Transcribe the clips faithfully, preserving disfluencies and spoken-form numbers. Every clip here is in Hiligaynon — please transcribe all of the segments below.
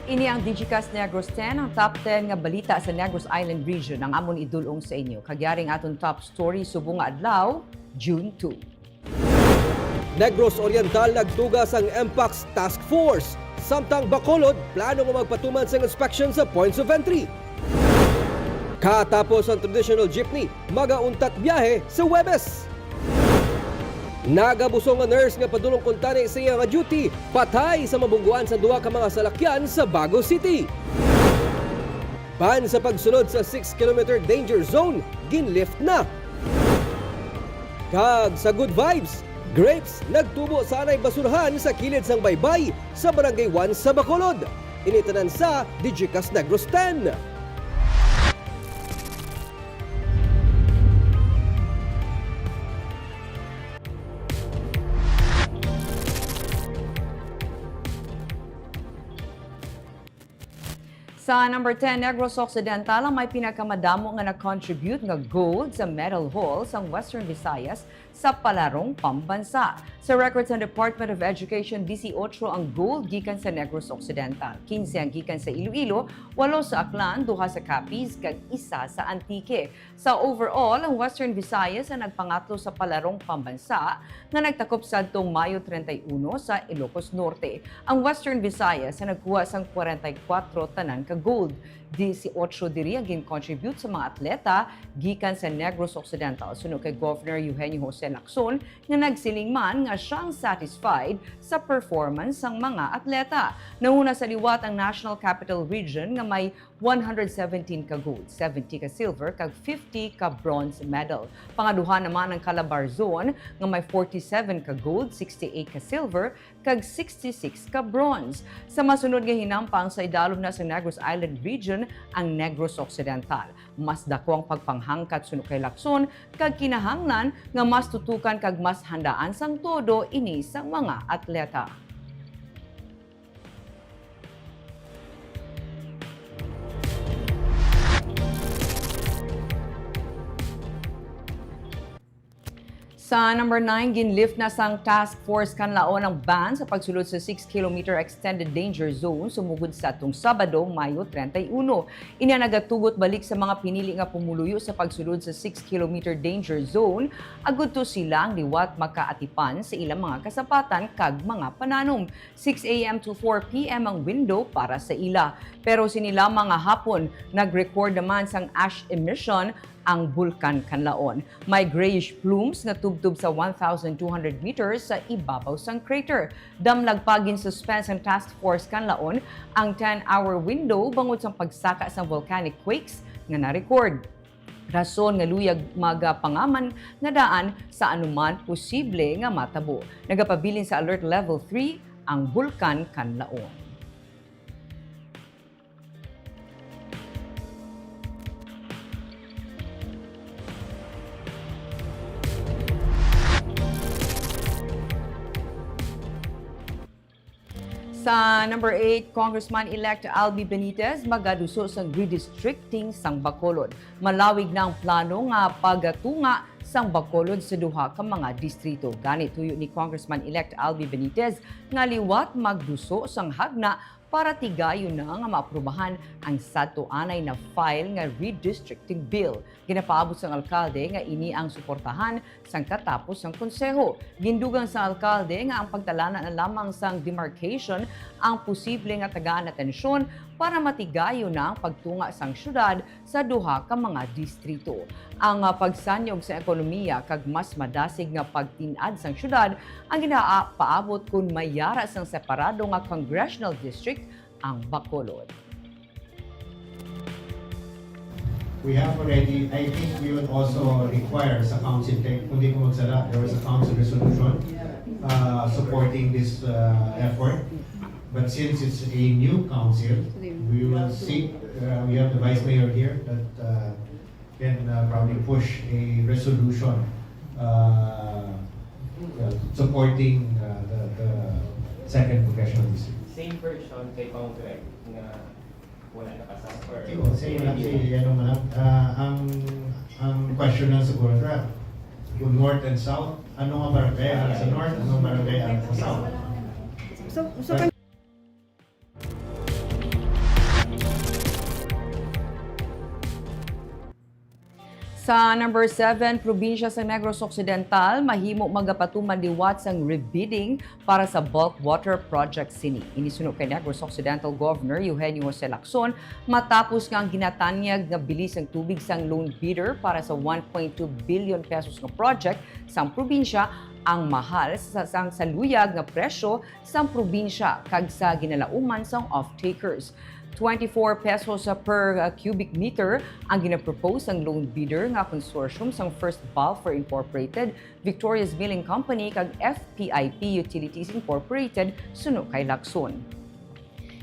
Ini ang Digicast Negros ten, ang top ten nga balita sa Negros Island Region ang amon idul-ong sa inyo. Kag yari ang aton top story subong nga adlaw, June two. Negros Oriental nagtuga sang MPOCS Task Force, samtang Bacolod plano nga magpatuman sang inspection sa points of entry. Katapos ang traditional jeepney, magauntat biyahe sa Huwebes. Nagabusong nga nurse nga padulong kuntani sa iya nga duty, patay sa mabungguan sa duha ka mga salakyan sa Bago City. Ban sa pagsulod sa six kilometer danger zone, ginlift na. Kag sa good vibes, grapes nagtubo sa anay basurahan sa kilid sang baybay sa Barangay one sa Bacolod. Ini tanan sa Digicast Negros ten. Sa number ten, Negros Occidental ang may pinakamadamo nga nag-contribute nga gold sa medal haul sang Western Visayas sa Palarong Pambansa. Sa record sang Department of Education, disiotso ang gold gikan sa Negros Occidental, quince ang gikan sa Iloilo, walo sa Aklan, duha sa Capiz, kag isa sa Antique. Sa overall, ang Western Visayas ang nagpangatlo sa Palarong Pambansa nga nagtakop sadtong Mayo treinta y uno sa Ilocos Norte. Ang Western Visayas ang nagkuha sang kwarenta y kuwatro tanan ka gold. Disiotso diri ang gin-contribute sa mga atleta gikan sa Negros Occidental, suno kay Governor Eugenio Jose Lacson, nga nagsiling man nga siya ang satisfied sa performance sang mga atleta. Nahuna sa liwat ang National Capital Region nga may one hundred seventeen ka gold, seventy ka silver, kag fifty ka bronze medal. Pangaduha naman ang Calabar Zone nga may forty-seven ka gold, sixty-eight ka silver, kag sixty-six ka bronze. Sa masunod nga hinampang, sa idalom na sa Negros Island Region ang Negros Occidental. Mas dako ang pagpanghangkat suno kay Lacson, kag kinahanglan nga mas tutukan kag mas handaan sang todo ini sang mga atleta. Sa number nine, ginlift na sang Task Force Kanlaon ang ban sa pagsulod sa six kilometer extended danger zone sumugod sa atong Sabado, Mayo treinta y uno. Ini ang nagatugot balik sa mga pinili nga pumuluyo sa pagsulod sa six kilometer danger zone, agud to sila ang liwat makaatipan sa ilang mga kasapatan kag mga pananom. Six a m to four p m ang window para sa ila. Pero sini lamang nga hapon, nag-record naman sang ash emission ang Bulkan Kanlaon. May grayish plumes nga tubtob sa one thousand two hundred meters sa ibabaw sang crater. Damlag pa, gin-suspend sang Task Force Kanlaon ang ten-hour window bangod sang pagsaka sang volcanic quakes nga na-record. Rason nga luyag magapangaman nga daan sa anuman posible nga matabo. Nagapabilin sa Alert Level three ang Bulkan Kanlaon. Sa number eight, Congressman-elect Albi Benitez magaduso sang redistricting sang Bacolod. Malawig na ang plano nga pagatunga sang Bacolod sa duha ka mga distrito. Gani, tuyo ni Congressman-elect Albi Benitez nga liwat magduso sang hagna para tigayon na nga maaprubahan ang sadto anay na-file nga redistricting bill. Ginapaabot sang alkalde nga ini ang suportahan sang katapos sang konseho. Gindugang sang alkalde nga ang pagtalana na lamang sang demarcation ang posible nga tagaan atensyon para matigayon na ang pagtunga sang syudad sa duha ka mga distrito. Ang, ah, pagsanyog sa ekonomiya kag mas madasig nga pagtin-ad sang syudad ang ginapaabot kon may yara sang separado nga congressional district ang Bacolod. We have already, I think we would also require sa council, kay kung di ko magsala, there was a council resolution uh, supporting this uh, effort. But since it's a new council, we will seek, uh, we have the vice mayor here that uh, can uh, probably push a resolution uh, uh, supporting uh, the, the second congressional district. Same version kay Cong Greg nga wala nakasasper. Sige, same lang si ano man. Ah, ang ang question lang siguro na kung north and south, ano nga barangay ang sa north, ano nga barangay ang sa south? So, so kan- Sa number seven, probinsya sa Negros Occidental mahimo magapatuman liwat sang rebidding para sa bulk water project sini. Ini suno kay Negros Occidental Governor Eugenio Jose Lacson matapos nga ang ginatanyag nga bili sang tubig sang lone bidder para sa one point two billion pesos nga project sang probinsya ang mahal sa sang saluyag nga presyo sang probinsya kag sa ginalauman sang off-takers. Twenty-four pesos per, uh, cubic meter ang ginapropose sang lone bidder nga consortium sang First Balfour Incorporated, Victoria's Milling Company, kag F P I P Utilities Incorporated, suno kay Lacson.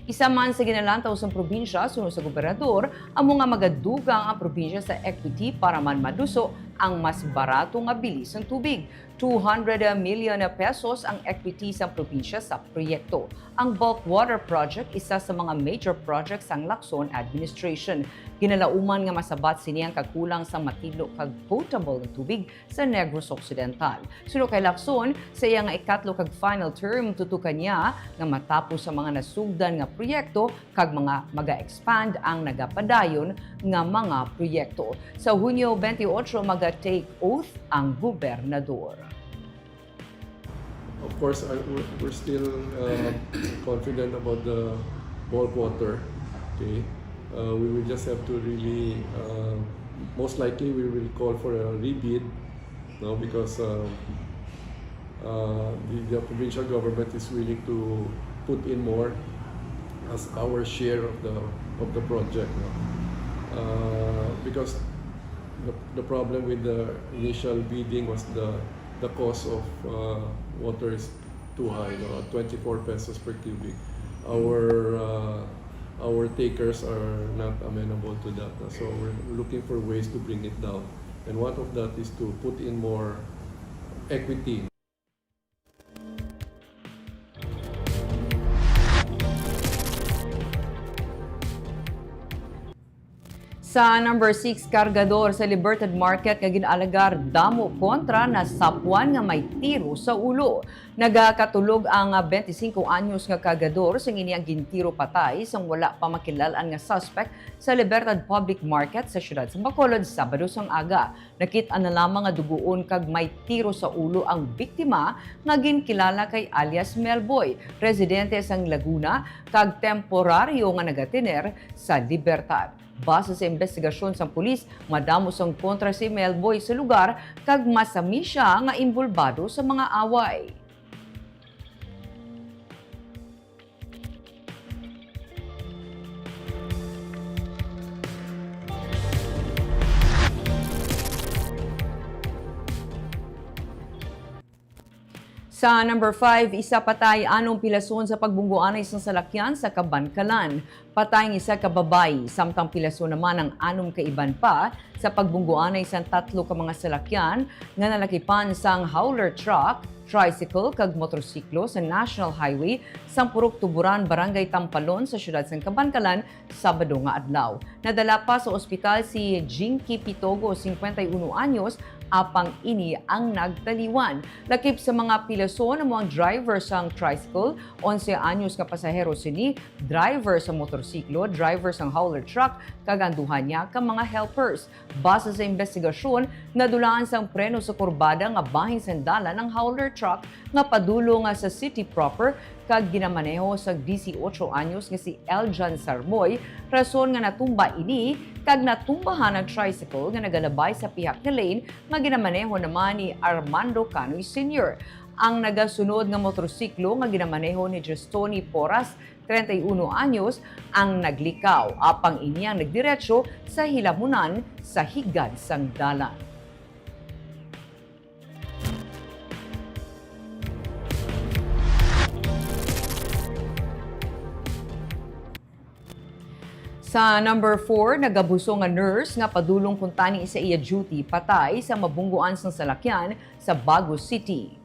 Isa man sa ginalantaw sang probinsya, suno sa gobernador, amo nga magadugang ang probinsya sa equity para man maduso ang mas barato nga bili sang tubig. Two hundred million pesos ang equity sang probinsya sa proyekto. Ang bulk water project isa sa mga major projects sang Lacson administration. Ginalauman nga masabat sini ang kakulang sang matidlo kag potable nga tubig sa Negros Occidental. Suno kay Lacson, sa iya nga ikatlo kag final term, tutukan niya nga matapos ang mga nasugdan nga proyekto kag mga maga-expand ang nagapadayon nga mga proyekto. Sa Hunyo twenty-eight, maga-take oath ang gobernador. Of course, I, we're, we're still uh, confident about the bulk water. Okay, uh, we will just have to really, uh, most likely, we will call for a rebid, no, because uh, uh, the, the provincial government is willing to put in more as our share of the of the project, no? Uh, because the, the problem with the initial bidding was the the cost of uh, water is too high, no? Twenty-four pesos per cubic. Our uh, our takers are not amenable to that, no? So we're looking for ways to bring it down. And one of that is to put in more equity. Sa number six, kargador sa Libertad Market nga gin-alegar damo kontra nasapwan nga may tiro sa ulo. Nagakatulog ang twenty-five anyos nga kargador sang ini ang gintiro patay sang wala pa makilal-an nga suspect sa Libertad Public Market sa siyudad sa Bacolod, Sabado sang aga. Nakit-an na lamang nga dugoon kag may tiro sa ulo ang biktima nga ginkilala kay alias Melboy, residente sang Laguna kag temporaryo nga nagatener sa Libertad. Base sa imbestigasyon sang pulis, madamo sang kontra si Melboy sa lugar kag masami sia nga inbolbado sa mga away. Sa number five, isa patay, anom pilason sa pagbunggoanay sang salakyan sa Kabankalan. Patay ang isa ka babayi, samtang pilason naman ang anom ka iban pa sa pagbunggoanay sang tatlo ka mga salakyan nga nalakipan sang hauler truck, tricycle kag motorsiklo sa National Highway sang Purok Tuburan, Barangay Tampalon sa siyudad sang Kabankalan, Sabado nga adlaw. Nadala pa sa ospital si Jinky Pitogo, cincuenta y uno anyos, apang ini ang nagtaliwan. Lakip sa mga pilason amo ang driver sang tricycle, onse anyos nga pasahero sini, driver sa motorsiklo, driver sang hauler truck, kag ang duha niya ka mga helpers. Base sa imbestigasyon, nadulaan sang preno sa kurbada nga bahin sang dalan ang hauler truck nga padulong sa city proper kag ginamaneho sang disiotso anyos nga si Eljan Sarmoy, rason nga natumba ini kag natumbahan ang tricycle nga nagalabay sa pihak nga lane nga ginamaneho naman ni Armando Canoy Senior. Ang nagasunod nga motorsiklo nga ginamaneho ni Justoni Poras, treinta y uno anyos, ang naglikaw, apang ini ang nagdiretso sa hilamunan sa higad sang dalan. Sa number four, nagabuso nga nurse nga padulong kuntani sa iya duty patay sa mabunggoan sang salakyan sa Bago City.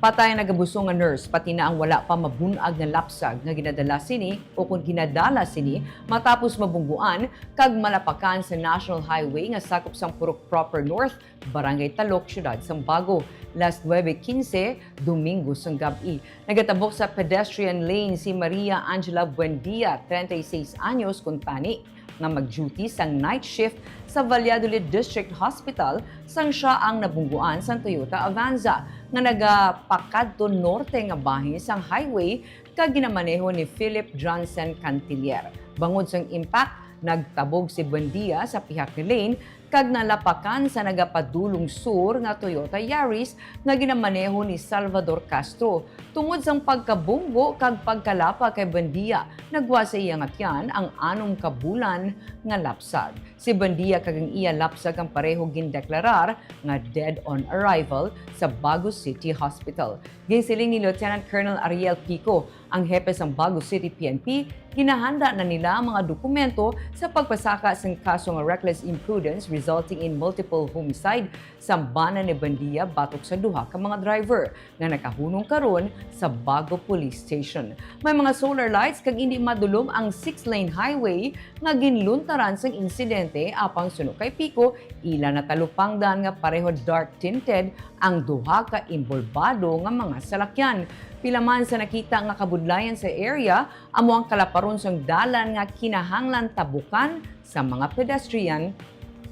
Patay ang nagabusong nga nurse, pati na ang wala pa mabun-ag nga lapsag nga ginadala sini o kon ginadala sini matapos mabungguan kag malapakan sa National Highway nga sakop sang Purok Proper North, Barangay Talok, Siyudad sang Bago, las nuebe quince, Domingo sang gab-i. Nagatabok sa pedestrian lane si Maria Angela Buendia, treinta y seis anyos, kuntani, nga mag-duty sang night shift sa Valladolid District Hospital sang siya ang nabungguan sang Toyota Avanza nga nagapakadto norte nga bahin sang highway kag ginamaneho ni Philip Johnson Cantilier. Bangod sang impact, nagtabog si Buendia sa pihak nga lane kag nalapakan sa nagapadulong sur nga Toyota Yaris nga ginamaneho ni Salvador Castro. Tungod sang pagkabunggo kag pagkalapa kay Buendia, nagwa sa iya nga tiyan ang anom ka bulan nga lapsag. Si Buendia kag ang iya lapsag ang pareho gindeklarar nga dead on arrival sa Bago City Hospital. Ginsiling ni Lieutenant Colonel Ariel Pico, ang hepe sang Bago City P N P, ginahanda na nila ang mga dokumento sa pagpasaka sang kaso nga reckless imprudence resulting in multiple homicide sa bana ni Buendia batok sa duha ka mga driver nga nakahunong karon sa Bago Police Station. May mga solar lights kag indi madulom ang six-lane highway nga ginluntaran sang insidente, apang suno kay Pico, ila natalupangdan nga pareho dark tinted ang duha ka inbolbado nga mga salakyan. Pila man sa nakita nga kabudlayan sa area, amo ang kalaparon sang dalan nga kinahanglan tabukan sa mga pedestrian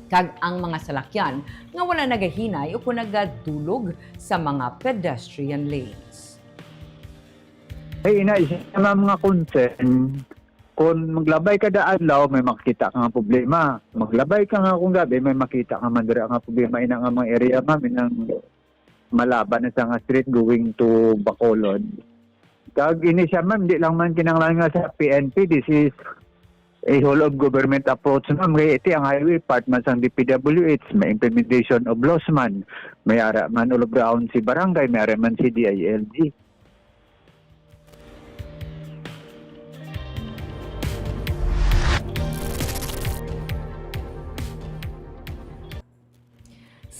kag ang mga salakyan nga wala nagahinay o kon nagadulog sa mga pedestrian lanes. Ay, ina, isa na mga concern, kung maglabay kada adlaw, may makita ka nga problema. Maglabay ka nga kung gabi, may makita ka man dira nga problema. Ina nga mga area, ma'am, inang malaba na sa nga street going to Bacolod. Kag ini siya, ma'am, di lang man kinahanglan nga sa P N P, this is a whole of government approach, ma'am. Kay iti ang highway, part man sang D P W H, may implementation of laws man, may ara man all around si barangay, may ara man si D I L G.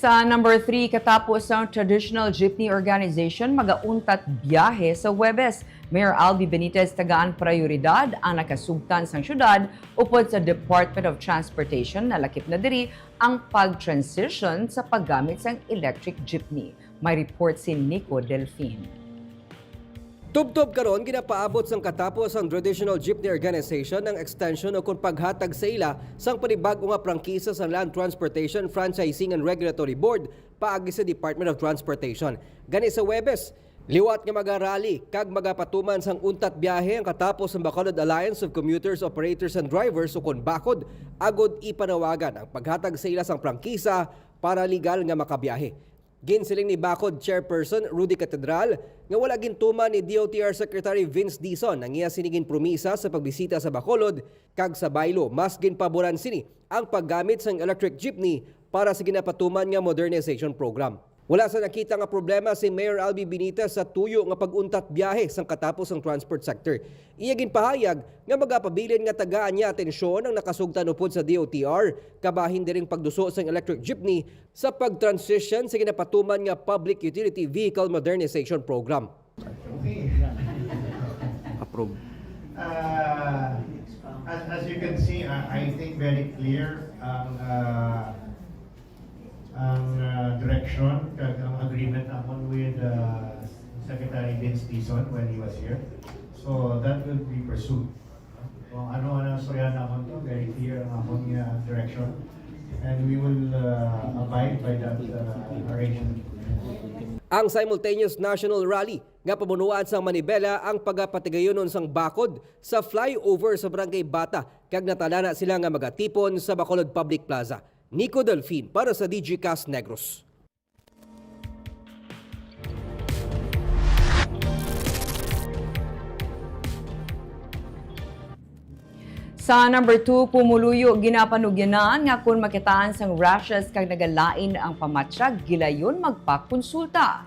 Sa number three, katapos ang Traditional Jeepney Organization magauntat biyahe sa Huwebes, Mayor Albi Benitez tagaan prioridad ang nakasugtan sang syudad upod sa Department of Transportation. Nalakip na diri ang pag-transition sa paggamit sang electric jeepney. May report si Nico Delfin. Tubtob karon, ginapaabot sang katapos ang Traditional Jeepney Organization ang extension o kon paghatag sa ila sang panibag-o nga prangkisa sa Land Transportation Franchising and Regulatory Board paagi sa Department of Transportation. Gani sa Huwebes, liwat nga magarally kag magapatuman sang untat biyahe ang katapos ang Bacolod Alliance of Commuters, Operators and Drivers o kon BACOD, agod ipanawagan ang paghatag sa ila sang prangkisa para legal nga makabiyahe. Ginsiling ni BACOD Chairperson Rudy Catedral nga wala gintuman ni D O T R Secretary Vince Dizon ang iya sini ginpromisa sa pagbisita sa Bacolod, kag sa baylo, mas ginpaboran sini ang paggamit sang electric jeepney para sa ginapatuman nga modernization program. Wala sa nakita nga problema si Mayor Albi Benitez sa tuyo nga pag-untat biyahe sang katapos sang transport sector. Iya ginpahayag nga magapabilin nga tagaan niya atensyon ang nakasugtan upod sa D O T R kabahin diring pagduso sang electric jeepney sa pag-transition sa ginapatuman nga Public Utility Vehicle Modernization Program. Okay. Approve. Uh, as, as you can see, I, I think very clear ang uh, ang uh, direction kag ang agreement namon with uh, Secretary Vince Dizon when he was here. So that will be pursued. Kung ano ang istorya namon to, very clear ang amon nga direction. And we will uh, abide by that uh, arrangement. Ang simultaneous national rally nga pamunuan sang Manibela ang pagapatigayunon sang BACOD sa flyover sa Barangay Bata, kag natalana sila nga magatipon sa Bacolod Public Plaza. Nico Delfin para sa Digicast Negros. Sa number two, pumuluyo ginapanugyanan nga kon makitaan sang rashes kag nagalain ang pamatyag, gilayon magpakonsulta.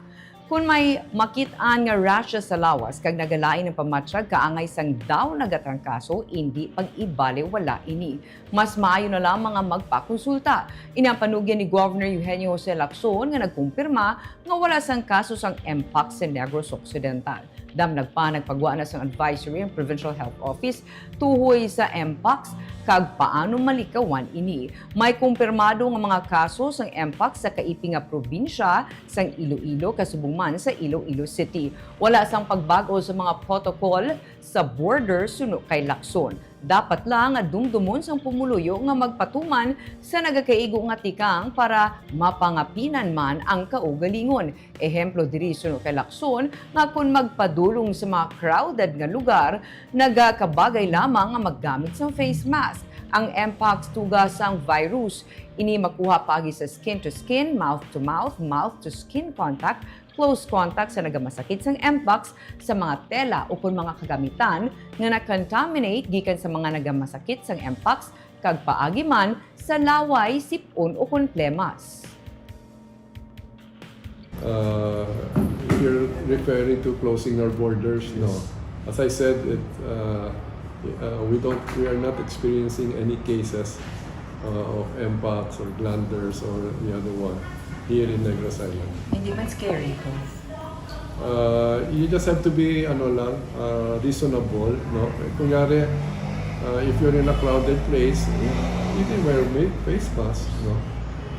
Kon may makit-an nga rashes sa lawas kag nagalain ang pamatyag kaangay sang daw nagatrangkaso, indi pag-ibaliwala ini. Mas maayo na lamang nga magpakonsulta. Ini ang panugyan ni Governor Eugenio Jose Lacson, nga nagkumpirma nga wala sang kaso sang mpox sa Negros Occidental. Damlag pa, nagpagwa na sang advisory ang Provincial Health Office tuhoy sa mpox kag paano malikawan ini. May kumpirmado nga mga kaso sang mpox sa kaipi nga probinsya sang Iloilo, kasubong man sa Iloilo City. Wala sang pagbag-o sa mga protocol sa border, suno kay Lacson. Dapat lang nga dumdumon sang pumuluyo nga magpatuman sa nagakaigo nga tikang para mapangapinan man ang kaugalingon. Ehemplo diri, suno kay Lacson, nga kon magpadulong sa mga crowded nga lugar, nagakabagay lamang nga maggamit sang face mask. Ang mpox tuga sang virus. Ini makuha paagi sa skin to skin, mouth to mouth, mouth to skin contact, close contact sa nagamasakit sang mpox, sa mga tela ukon mga kagamitan nga na-contaminate gikan sa mga nagamasakit sang mpox, kag paagi man sa laway, sip-on ukon plemas. Uh, if you're referring to closing our borders, no. As I said, it, uh, uh, we don't, we are not experiencing any cases uh, of mpox or glanders or the other one here in Negros Island. Hindi man scary ko. Uh, you just have to be, ano lang, uh, reasonable, no? Kunyari, uh, if you're in a crowded place, you can wear ma- face mask, no?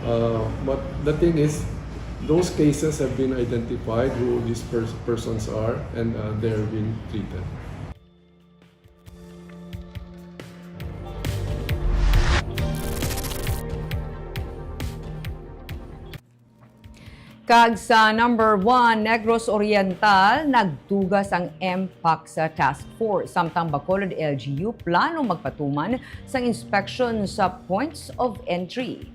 Uh, but the thing is, those cases have been identified who these pers- persons are and uh, they're being treated. Kag sa number one, Negros Oriental, nagtuga sang mpox Task Force, samtang Bacolod L G U plano magpatuman sang inspection sa points of entry.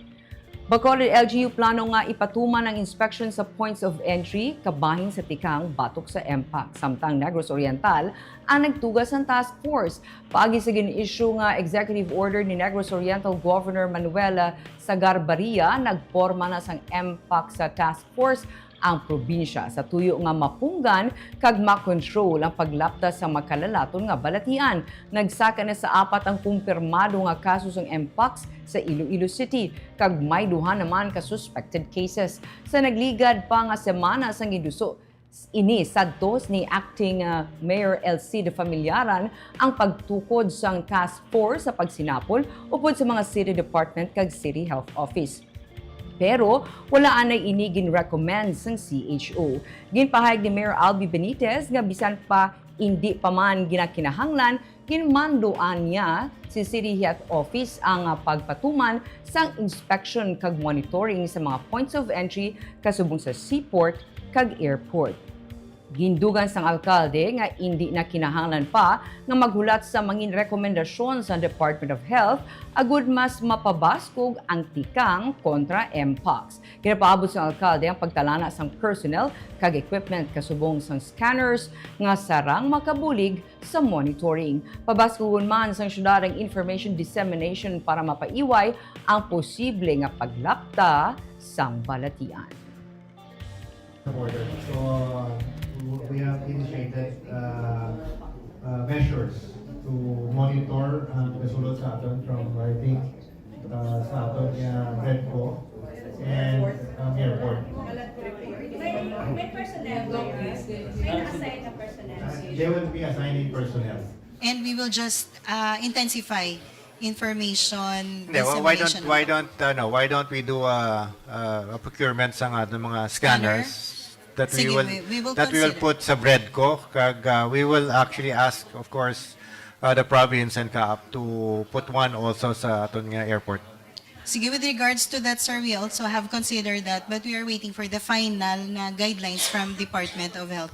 Bacolod L G U plano nga ipatuman ang inspection sa points of entry kabahin sa tikang batok sa mpox, samtang Negros Oriental ang nagtuga sang task force. Paagi sa gin-issue nga executive order ni Negros Oriental Governor Manuel Sagarbarria, nagporma na sang mpox Task Force ang probinsya sa tuyo nga mapunggan kag makontrol ang paglapta sa makalalaton nga balatian. Nagsaka na sa apat ang kumpirmado nga kaso sang mpox sa Iloilo City, kag may duha naman ka suspected cases. Sa nagligad pa nga semana sang giduso ini, sadtos ni Acting, ah, Mayor Elcid Familiaran ang pagtukod sang task force sa pagsinapol upod sa mga city department kag city health office. Pero wala anay ini gin-recommend sang C H O. Ginpahayag ni Mayor Albi Benitez nga bisan pa indi pa man ginakinahanglan, ginmanduan niya si City Health Office ang, ah, pagpatuman sang inspection kag monitoring sa mga points of entry kasubong sa seaport kag airport. Gindugan sang alkalde nga indi na kinahanglan pa nga maghulat sa mangin rekomendasyon sa Department of Health agud mas mapabaskog ang tikang kontra mpox. Ginapaabot sang alkalde ang pagtalana sang personnel kag equipment kasubong sang scanners nga sarang makabulig sa monitoring. Pabaskog man sang syudad ang information dissemination para mapaiway ang posible nga paglapta sang balatian. So, uh, we have initiated uh, uh, measures to monitor ang kasulod sa aton from, I think, uh, sa aton nga Redco and ang airport. May, may personnel ba yan? May na-assign na personnel? They will be assigning personnel. And we will just uh, intensify information Hindi, why, why don't dissemination. why don't ano, why don't we do a, a, a procurement sa nga ng mga scanners that Sige, we will we- we will that we will consider. Put sa Bredco, kag uh, we will actually ask, of course, uh, the province and CAAP to put one also sa aton nga airport. Sige, with regards to that, sir, we also have considered that, but we are waiting for the final na guidelines from Department of Health.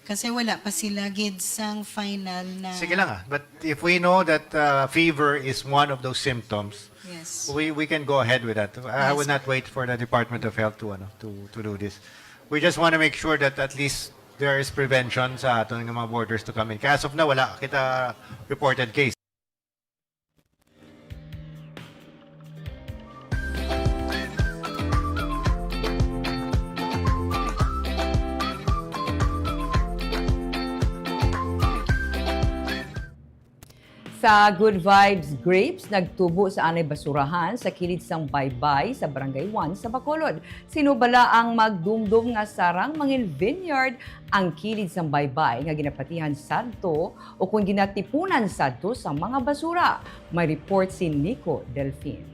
Kasi wala pa sila gid sang final na... Sige lang ah. But if we know that uh, fever is one of those symptoms, Yes. we we can go ahead with that. I Yes. Will not wait for the Department of Health to ano to to do this. We just want to make sure that at least there is prevention sa aton nga mga borders to come in. Kaya as of now, wala kita reported case. Sa Good Vibes Grapes, nagtubo sa anay basurahan sa kilid sang baybay sa Barangay one sa Bacolod. Sino bala ang magdumdom nga sarang mangin vineyard ang kilid sang baybay nga ginapatihan sadto o kung ginatipunan sadto sa mga basura? May report si Nico Delfin.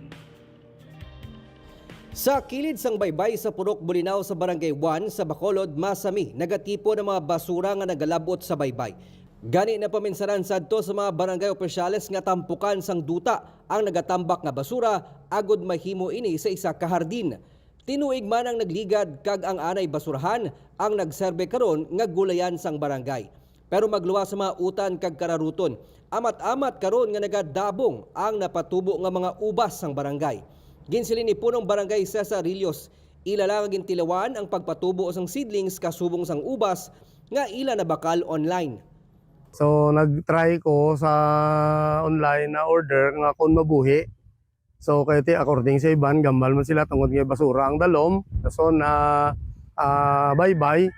Sa kilid sang baybay sa Purok Bulinaw sa Barangay one sa Bacolod, masami nagatipon ang mga basura nga nagalabot sa baybay. Gani, napaminsaran sadto sa mga barangay opisyales nga tampukan sang duta ang nagatambak nga basura agod mahimo ini sa isa ka hardin. Tinuig man ang nagligad kag ang anay basurahan ang nagserbe karon nga gulayan sang barangay. Pero magluwas sa mga utan kag kararuton, amat-amat karon nga nagadabong ang napatubo nga mga ubas sang barangay. Ginsiling ni Punong Barangay Cesar Rillos, ila lang nga gintilawan ang pagpatubo sang seedlings kasubong sang ubas nga ila nabakal online. So, nag-try ko sa online na order nga kung mabuhi. So, kay ti, according sa iban, gambal man sila tungod nga basura ang dalom. So, na, ah, baybay,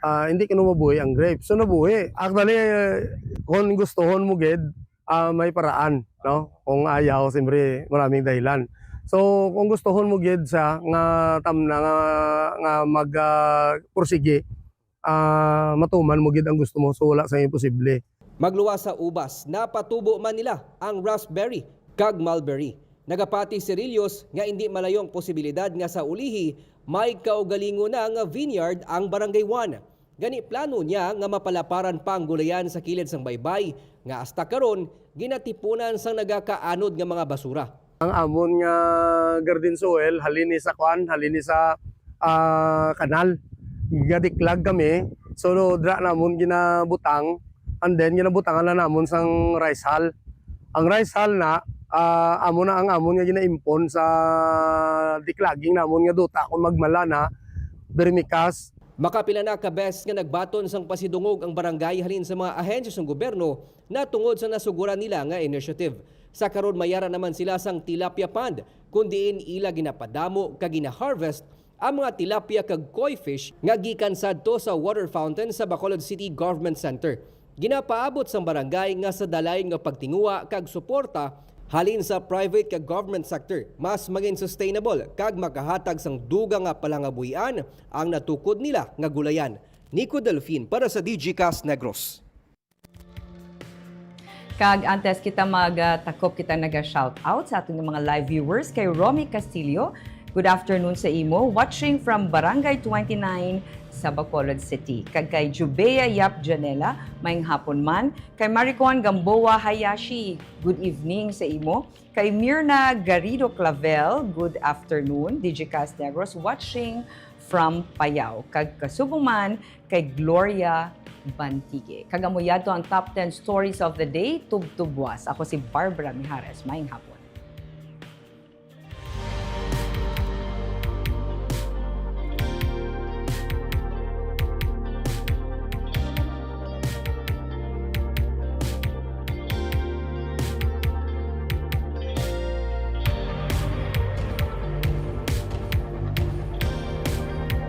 ah, hindi kuno mabuhi ang grape. So, nabuhi. Actually, kung gustuhon mo gid, ah, may paraan, no? Kung ayaw, siyempre, maraming dahilan. So, kung gustuhon mo gid siya nga tamna nga, nga mag, ah, pursigi, ah, matuman mo gid ang gusto mo. So, wala sa imposible. Magluwas sa ubas, napatubo man nila ang raspberry kag mulberry. Nagapati si Rillos nga indi malayo ang posibilidad nga sa ulihi may kaugalingon na nga vineyard ang Barangay one. Gani, plano niya nga mapalaparan pa ang gulayan sa kilid sang baybay nga hasta karon ginatipunan sang nagakaanod nga mga basura. Ang amon nga garden soil, halin ni sa kwan, halin ni sa, ah, kanal. Gadiklag kami. So, dra namon ginabutang, and then ginabutangan na namon sang rice hull. Ang rice hull na, ah, amo na ang amon nga ginaimpon sa diklaging namon nga duta kung magmala na, vermicast. Makapila na ka beses nga nagbaton sang pasidungog ang barangay halin sa mga ahensya sang gobyerno na tungod sa nasuguran nila nga initiative. Sa karon, may ara naman sila sang tilapia pond, kun diin ila ginapadamo kag gina-harvest ang mga tilapia kag koi fish nga gikan sadto sa water fountain sa Bacolod City Government Center. Ginapaabot sang barangay nga sa dalayon nga pagtinguha kag suporta halin sa private kag government sector, mas mangin sustainable kag makahatag sang dugang nga palangabuhian ang natukod nila nga gulayan. Nico Delfin para sa Digicast Negros. Kag antes kita magtakop, kita naga-shout out sa aton nga mga live viewers, kay Romy Castillo. Good afternoon sa imo. Watching from Barangay twenty-nine sa Bacolod City. Kag kay Jubea Yap Janela, maayong hapon man. Kay Maricon Gamboa Hayashi, good evening sa imo. Kay Mirna Garrido Clavel, good afternoon. Digicast Negros watching from Payao. Kag kasubong man kay Gloria Bantigue. Kag amo yadto ang top ten stories of the day, tubtob buwas. Ako si Barbara Mijares. Maayong hapon.